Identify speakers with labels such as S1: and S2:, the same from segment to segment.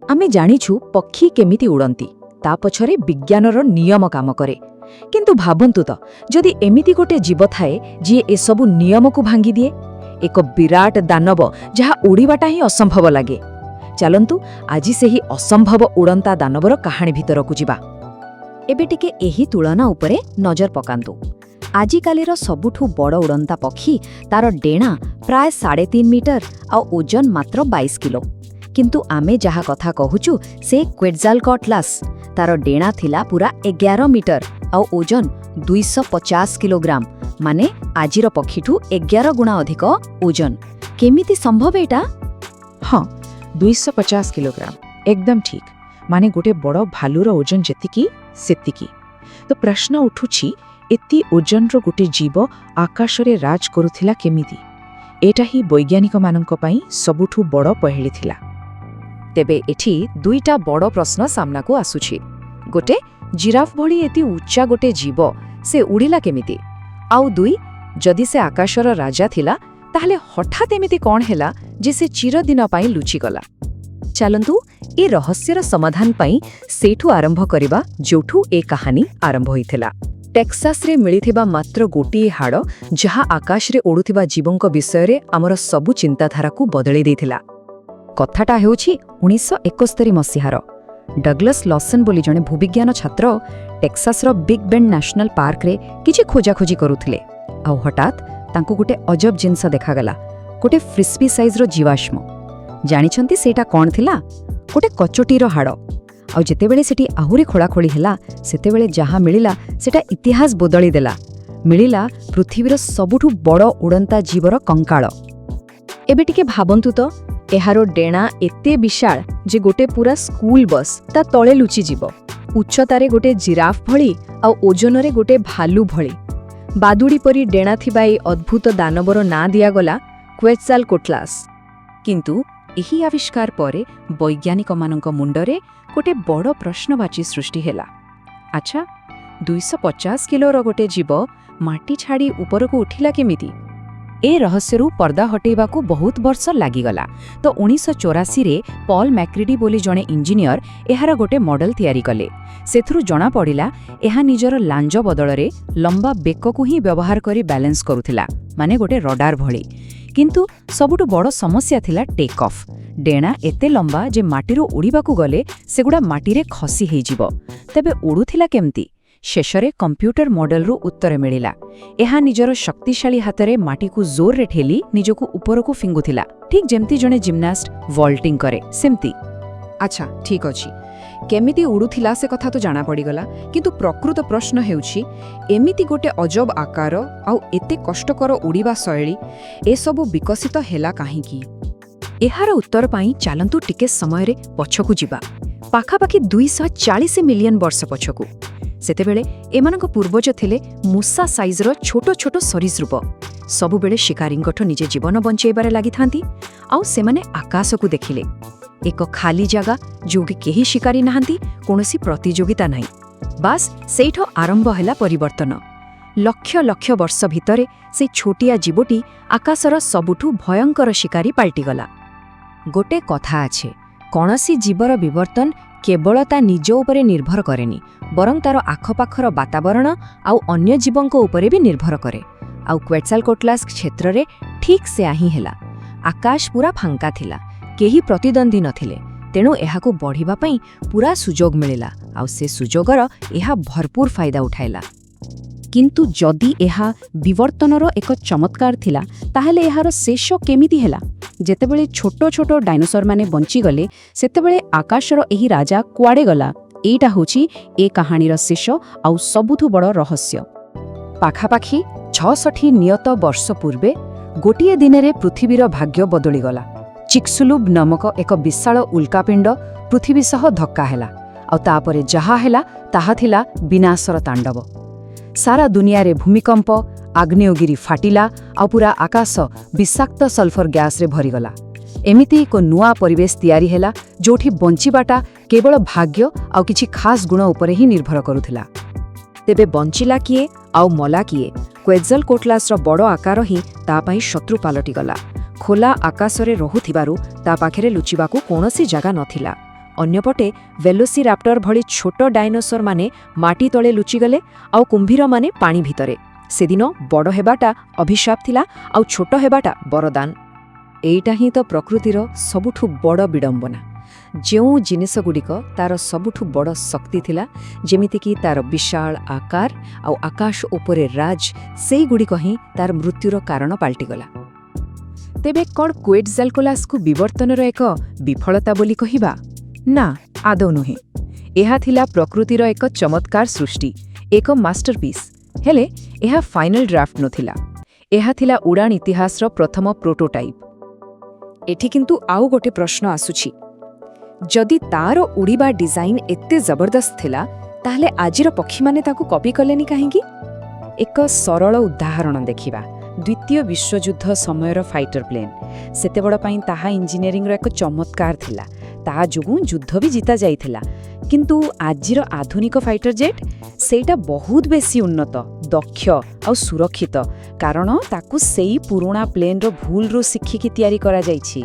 S1: ଆମେ ଜାଣିଛୁ ପକ୍ଷୀ କେମିତି ଉଡ଼ନ୍ତି, ତା ପଛରେ ବିଜ୍ଞାନର ନିୟମ କାମ କରେ। କିନ୍ତୁ ଭାବନ୍ତୁ ତ, ଯଦି ଏମିତି ଗୋଟେ ଜୀବ ଥାଏ ଯିଏ ଏସବୁ ନିୟମକୁ ଭାଙ୍ଗିଦିଏ, ଏକ ବିରାଟ ଦାନବ ଯାହା ଉଡ଼ିବାଟା ହିଁ ଅସମ୍ଭବ ଲାଗେ। ଚାଲନ୍ତୁ, ଆଜି ସେହି ଅସମ୍ଭବ ଉଡ଼ନ୍ତା ଦାନବର କାହାଣୀ ଭିତରକୁ ଯିବା। ଏବେ ଟିକେ ଏହି ତୁଳନା ଉପରେ ନଜର ପକାନ୍ତୁ। ଆଜିକାଲିର ସବୁଠୁ ବଡ଼ ଉଡ଼ନ୍ତା ପକ୍ଷୀ, ତାର ଡେଣା ପ୍ରାୟ 3.5 ମିଟର ଆଉ ଓଜନ ମାତ୍ର 22 କିଲୋ। କିନ୍ତୁ ଆମେ ଯାହା କଥା କହୁଛୁ, ସେ କ୍ୱେଟଜାଲକଟଲାସ୍। ତାର ଡେଣା ଥିଲା ପୁରା 11 ମିଟର ଆଉ ଓଜନ 250 କିଲୋଗ୍ରାମ, ମାନେ ଆଜିର ପକ୍ଷୀଠୁ 11 ଗୁଣା ଅଧିକ ଓଜନ। କେମିତି ସମ୍ଭବ ଏଇଟା?
S2: ହଁ, 250 କିଲୋଗ୍ରାମ, ଏକଦମ ଠିକ୍। ମାନେ ଗୋଟେ ବଡ଼ ଭାଲୁର ଓଜନ ଯେତିକି, ସେତିକି। ତ ପ୍ରଶ୍ନ ଉଠୁଛି, ଏତେ ଓଜନର ଗୋଟେ ଜୀବ ଆକାଶରେ ରାଜ କରୁଥିଲା କେମିତି? ଏଇଟା ହିଁ ବୈଜ୍ଞାନିକମାନଙ୍କ ପାଇଁ ସବୁଠୁ ବଡ଼ ପହେଳି ଥିଲା।
S1: ତେବେ ଏଠି ଦୁଇଟା ବଡ଼ ପ୍ରଶ୍ନ ସାମ୍ନାକୁ ଆସୁଛି। ଗୋଟେ, ଜିରାଫ ଭଳି ଏତେ ଉଚ୍ଚା ଗୋଟେ ଜୀବ, ସେ ଉଡ଼ିଲା କେମିତି? ଆଉ ଦୁଇ, ଯଦି ସେ ଆକାଶର ରାଜା ଥିଲା, ତାହେଲେ ହଠାତ୍ ଏମିତି କ'ଣ ହେଲା ଯେ ସେ ଚିରଦିନ ପାଇଁ ଲୁଚିଗଲା? ଚାଲନ୍ତୁ, ଏ ରହସ୍ୟର ସମାଧାନ ପାଇଁ ସେଇଠୁ ଆରମ୍ଭ କରିବା ଯୋଉଠୁ ଏ କାହାଣୀ ଆରମ୍ଭ ହୋଇଥିଲା। ଟେକ୍ସାସରେ ମିଳିଥିବା ମାତ୍ର ଗୋଟିଏ ହାଡ଼, ଯାହା ଆକାଶରେ ଉଡ଼ୁଥିବା ଜୀବଙ୍କ ବିଷୟରେ ଆମର ସବୁ ଚିନ୍ତାଧାରାକୁ ବଦଳେଇ ଦେଇଥିଲା। କଥାଟା ହେଉଛି 1971 ମସିହାର। ଡଗ୍ଲସ୍ ଲସନ୍ ବୋଲି ଜଣେ ଭୂବିଜ୍ଞାନ ଛାତ୍ର ଟେକ୍ସାସର ବିଗ୍ ବେଣ୍ଡ ନ୍ୟାସନାଲ ପାର୍କରେ କିଛି ଖୋଜାଖୋଜି କରୁଥିଲେ। ଆଉ ହଠାତ୍ ତାଙ୍କୁ ଗୋଟେ ଅଜବ ଜିନିଷ ଦେଖାଗଲା, ଗୋଟେ ଫ୍ରିସ୍ବି ସାଇଜ୍ର ଜୀବାଶ୍ମ। ଜାଣିଛନ୍ତି ସେଇଟା କ'ଣ ଥିଲା? ଗୋଟେ କଚଟିର ହାଡ଼। ଆଉ ଯେତେବେଳେ ସେଠି ଆହୁରି ଖୋଳାଖୋଳି ହେଲା, ସେତେବେଳେ ଯାହା ମିଳିଲା ସେଟା ଇତିହାସ ବଦଳି ଦେଲା। ମିଳିଲା ପୃଥିବୀର ସବୁଠୁ ବଡ଼ ଉଡ଼ନ୍ତା ଜୀବର କଙ୍କାଳ। ଏବେ ଟିକେ ଭାବନ୍ତୁ ତ, ଏହାର ଡେଣା ଏତେ ବିଶାଳ ଯେ ଗୋଟେ ପୁରା ସ୍କୁଲ ବସ୍ ତା ତଳେ ଲୁଚିଯିବ। ଉଚ୍ଚତାରେ ଗୋଟେ ଜିରାଫ ଭଳି ଆଉ ଓଜନରେ ଗୋଟେ ଭାଲୁ ଭଳି। ବାଦୁଡ଼ି ପରି ଡେଣା ଥିବା ଏହି ଅଦ୍ଭୁତ ଦାନବର ନାଁ ଦିଆଗଲା କ୍ୱେଟଜାଲ କୋଟଲାସ୍।
S2: କିନ୍ତୁ ଏହି ଆବିଷ୍କାର ପରେ ବୈଜ୍ଞାନିକମାନଙ୍କ ମୁଣ୍ଡରେ ଗୋଟେ ବଡ଼ ପ୍ରଶ୍ନବାଚୀ ସୃଷ୍ଟି ହେଲା। ଆଚ୍ଛା, 250 କିଲୋର ଗୋଟେ ଜୀବ ମାଟି ଛାଡ଼ି ଉପରକୁ ଉଠିଲା କେମିତି? ଏ ରହସ୍ୟରୁ ପର୍ଦ୍ଦା ହଟେଇବାକୁ ବହୁତ ବର୍ଷ ଲାଗିଗଲା। ତ 1984ରେ ପଲ୍ ମ୍ୟାକ୍ରିଡି ବୋଲି ଜଣେ ଇଞ୍ଜିନିୟର ଏହାର ଗୋଟେ ମଡେଲ ତିଆରି କଲେ। ସେଥିରୁ ଜଣାପଡ଼ିଲା, ଏହା ନିଜର ଲାଞ୍ଜ ବଦଳରେ ଲମ୍ବା ବେକକୁ ହିଁ ବ୍ୟବହାର କରି ବାଲାନ୍ସ କରୁଥିଲା, ମାନେ ଗୋଟେ ରଡାର ଭଳି। କିନ୍ତୁ ସବୁଠୁ ବଡ଼ ସମସ୍ୟା ଥିଲା ଟେକ୍ ଅଫ୍। ଡେଣା ଏତେ ଲମ୍ବା ଯେ ମାଟିରୁ ଉଡ଼ିବାକୁ ଗଲେ ସେଗୁଡ଼ା ମାଟିରେ ଖସି ହେଇଯିବ। ତେବେ ଉଡ଼ୁଥିଲା କେମିତି? ଶେଷରେ କମ୍ପ୍ୟୁଟର ମଡେଲରୁ ଉତ୍ତର ମିଳିଲା। ଏହା ନିଜର ଶକ୍ତିଶାଳୀ ହାତରେ ମାଟିକୁ ଜୋରରେ ଠେଲି ନିଜକୁ ଉପରକୁ ଫିଙ୍ଗୁଥିଲା, ଠିକ୍ ଯେମିତି ଜଣେ ଜିମ୍ନାଷ୍ଟ ଭଲ୍ଟିଂ କରେ ସେମିତି।
S3: ଆଚ୍ଛା, ଠିକ୍ ଅଛି, କେମିତି ଉଡ଼ୁଥିଲା ସେ କଥା ତ ଜଣାପଡ଼ିଗଲା। କିନ୍ତୁ ପ୍ରକୃତ ପ୍ରଶ୍ନ ହେଉଛି, ଏମିତି ଗୋଟେ ଅଜବ ଆକାର ଆଉ ଏତେ କଷ୍ଟକର ଉଡ଼ିବା ଶୈଳୀ, ଏସବୁ ବିକଶିତ ହେଲା କାହିଁକି?
S1: ଏହାର ଉତ୍ତର ପାଇଁ ଚାଲନ୍ତୁ ଟିକେ ସମୟରେ ପଛକୁ ଯିବା, ପାଖାପାଖି 240 ମିଲିୟନ ବର୍ଷ ପଛକୁ। ସେତେବେଳେ ଏମାନଙ୍କ ପୂର୍ବଜ ଥିଲେ ମୂଷା ସାଇଜ୍ର ଛୋଟ ଛୋଟ ସରୀସୃପ। ସବୁବେଳେ ଶିକାରୀଙ୍କଠୁ ନିଜ ଜୀବନ ବଞ୍ଚେଇବାରେ ଲାଗିଥାନ୍ତି। ଆଉ ସେମାନେ ଆକାଶକୁ ଦେଖିଲେ, ଏକ ଖାଲି ଜାଗା ଯୋଉଠି କେହି ଶିକାରୀ ନାହାନ୍ତି, କୌଣସି ପ୍ରତିଯୋଗିତା ନାହିଁ। ବାସ୍, ସେଇଠୁ ଆରମ୍ଭ ହେଲା ପରିବର୍ତ୍ତନ। ଲକ୍ଷ ଲକ୍ଷ ବର୍ଷ ଭିତରେ ସେ ଛୋଟିଆ ଜୀବଟି ଆକାଶର ସବୁଠୁ ଭୟଙ୍କର ଶିକାରୀ ପାଲଟିଗଲା। ଗୋଟେ କଥା ଅଛି, କୌଣସି ଜୀବର ବିବର୍ତ୍ତନ କେବଳ ତା ନିଜ ଉପରେ ନିର୍ଭର କରେନି, ବରଂ ତାର ଆଖପାଖର ବାତାବରଣ ଆଉ ଅନ୍ୟ ଜୀବଙ୍କ ଉପରେ ବି ନିର୍ଭର କରେ। ଆଉ କ୍ୱେଟସାଲକୋଟଲାସ୍ କ୍ଷେତ୍ରରେ ଠିକ୍ ସେୟା ହିଁ ହେଲା। ଆକାଶ ପୁରା ଫାଙ୍କା ଥିଲା, କେହି ପ୍ରତିଦ୍ୱନ୍ଦ୍ୱୀ ନଥିଲେ। ତେଣୁ ଏହାକୁ ବଢ଼ିବା ପାଇଁ ପୁରା ସୁଯୋଗ ମିଳିଲା ଆଉ ସେ ସୁଯୋଗର ଏହା ଭରପୁର ଫାଇଦା ଉଠାଇଲା।
S4: କିନ୍ତୁ ଯଦି ଏହା ବିବର୍ତ୍ତନର ଏକ ଚମତ୍କାର ଥିଲା, ତାହେଲେ ଏହାର ଶେଷ କେମିତି ହେଲା? ଯେତେବେଳେ ଛୋଟ ଛୋଟ ଡାଇନୋସରମାନେ ବଞ୍ଚିଗଲେ, ସେତେବେଳେ ଆକାଶର ଏହି ରାଜା କୁଆଡ଼େ ଗଲା? ଏଇଟା ହେଉଛି ଏ କାହାଣୀର ଶେଷ ଆଉ ସବୁଠୁ ବଡ଼ ରହସ୍ୟ।
S1: ପାଖାପାଖି 66 ନିୟୁତ ବର୍ଷ ପୂର୍ବେ ଗୋଟିଏ ଦିନରେ ପୃଥିବୀର ଭାଗ୍ୟ ବଦଳିଗଲା। ଚିକ୍ସୁଲୁବ୍ ନାମକ ଏକ ବିଶାଳ ଉଲ୍କାପିଣ୍ଡ ପୃଥିବୀ ସହ ଧକ୍କା ହେଲା ଆଉ ତାପରେ ଯାହା ହେଲା, ତାହା ଥିଲା ବିନାଶର ତାଣ୍ଡବ। ସାରା ଦୁନିଆରେ ଭୂମିକମ୍ପ, ଆଗ୍ନେୟଗିରି ଫାଟିଲା ଆଉ ପୁରା ଆକାଶ ବିଷାକ୍ତ ସଲଫର ଗ୍ୟାସ୍ରେ ଭରିଗଲା। ଏମିତି ଏକ ନୂଆ ପରିବେଶ ତିଆରି ହେଲା, ଯୋଉଠି ବଞ୍ଚିବାଟା କେବଳ ଭାଗ୍ୟ ଆଉ କିଛି ଖାସ୍ ଗୁଣ ଉପରେ ହିଁ ନିର୍ଭର କରୁଥିଲା। ତେବେ ବଞ୍ଚିଲା କିଏ ଆଉ ମଲା କିଏ? କ୍ୱେଜଲ କୋଟଲାସର ବଡ଼ ଆକାର ହିଁ ତା ପାଇଁ ଶତ୍ରୁ ପାଲଟିଗଲା। ଖୋଲା ଆକାଶରେ ରହୁଥିବାରୁ ତା ପାଖରେ ଲୁଚିବାକୁ କୌଣସି ଜାଗା ନଥିଲା। ଅନ୍ୟପଟେ ଭେଲୋସିରାପ୍ଟର ଭଳି ଛୋଟ ଡାଇନୋସରମାନେ ମାଟି ତଳେ ଲୁଚିଗଲେ ଆଉ କୁମ୍ଭୀରମାନେ ପାଣି ଭିତରେ। ସେଦିନ ବଡ଼ ହେବାଟା ଅଭିଶାପ ଥିଲା ଆଉ ଛୋଟ ହେବାଟା ବରଦାନ। ଏଇଟା ହିଁ ତ ପ୍ରକୃତିର ସବୁଠୁ ବଡ଼ ବିଡ଼ମ୍ବନା। ଯେଉଁ ଜିନିଷଗୁଡ଼ିକ ତାର ସବୁଠୁ ବଡ଼ ଶକ୍ତି ଥିଲା, ଯେମିତିକି ତାର ବିଶାଳ ଆକାର ଆଉ ଆକାଶ ଉପରେ ରାଜ, ସେଇଗୁଡ଼ିକ ହିଁ ତାର ମୃତ୍ୟୁର କାରଣ ପାଲଟିଗଲା।
S2: ତେବେ କ'ଣ କୁଏଟ୍ଜାଲକୋଲାସକୁ ବିବର୍ତ୍ତନର ଏକ ବିଫଳତା ବୋଲି କହିବା? ନା, ଆଦୌ ନୁହେଁ। ଏହା ଥିଲା ପ୍ରକୃତିର ଏକ ଚମତ୍କାର ସୃଷ୍ଟି, ଏକ ମାଷ୍ଟରପିସ୍। ହେଲେ ଏହା ଫାଇନାଲ ଡ୍ରାଫ୍ଟ ନଥିଲା। ଏହା ଥିଲା ଉଡ଼ାଣ ଇତିହାସର ପ୍ରଥମ ପ୍ରୋଟୋଟାଇପ୍।
S3: ଏଠି କିନ୍ତୁ ଆଉ ଗୋଟେ ପ୍ରଶ୍ନ ଆସୁଛି। ଯଦି ତାର ଉଡ଼ିବା ଡିଜାଇନ୍ ଏତେ ଜବରଦସ୍ତ ଥିଲା, ତାହେଲେ ଆଜିର ପକ୍ଷୀମାନେ ତାକୁ କପି କଲେନି କାହିଁକି?
S2: ଏକ ସରଳ ଉଦାହରଣ ଦେଖିବା। ଦ୍ୱିତୀୟ ବିଶ୍ୱଯୁଦ୍ଧ ସମୟର ଫାଇଟର ପ୍ଲେନ୍। ସେତେବେଳ ପାଇଁ ତାହା ଇଞ୍ଜିନିୟରିଂର ଏକ ଚମତ୍କାର ଥିଲା। ତା ଯୋଗୁଁ ଯୁଦ୍ଧ ବି ଜିତା ଯାଇଥିଲା। କିନ୍ତୁ ଆଜିର ଆଧୁନିକ ଫାଇଟର ଜେଟ୍, ସେଇଟା ବହୁତ ବେଶୀ ଉନ୍ନତ, ଦକ୍ଷ ଆଉ ସୁରକ୍ଷିତ, କାରଣ ତାକୁ ସେଇ ପୁରୁଣା ପ୍ଲେନ୍ର ଭୁଲରୁ ଶିଖିକି ତିଆରି କରାଯାଇଛି।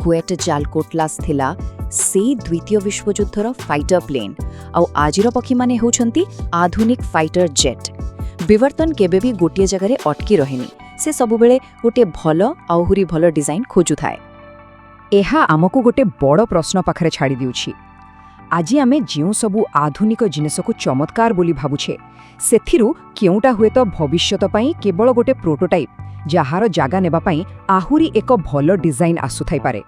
S1: କୁଏଟଜାଲକୋଟଲାସ୍ ଥିଲା ସେଇ ଦ୍ୱିତୀୟ ବିଶ୍ୱଯୁଦ୍ଧର ଫାଇଟର ପ୍ଲେନ୍ ଆଉ ଆଜିର ପକ୍ଷୀମାନେ ହେଉଛନ୍ତି ଆଧୁନିକ ଫାଇଟର ଜେଟ୍। ବିବର୍ତ୍ତନ କେବେ ବି ଗୋଟିଏ ଜାଗାରେ ଅଟକି ରହେନି। ସେ ସବୁବେଳେ ଗୋଟିଏ ଭଲ, ଆହୁରି ଭଲ ଡିଜାଇନ୍ ଖୋଜୁଥାଏ।
S3: ଏହା ଆମକୁ ଗୋଟେ ବଡ଼ ପ୍ରଶ୍ନ ପାଖରେ ଛାଡ଼ିଦେଉଛି। ଆଜି ଆମେ ଯେଉଁ ସବୁ ଆଧୁନିକ ଜିନିଷକୁ ଚମତ୍କାର ବୋଲି ଭାବୁଛେ, ସେଥିରୁ କେଉଁଟା ହୁଏତ ଭବିଷ୍ୟତ ପାଇଁ କେବଳ ଗୋଟେ ପ୍ରୋଟୋଟାଇପ୍, ଯାହାର ଜାଗା ନେବା ପାଇଁ ଆହୁରି ଏକ ଭଲ ଡିଜାଇନ୍ ଆସୁଥାଇପାରେ।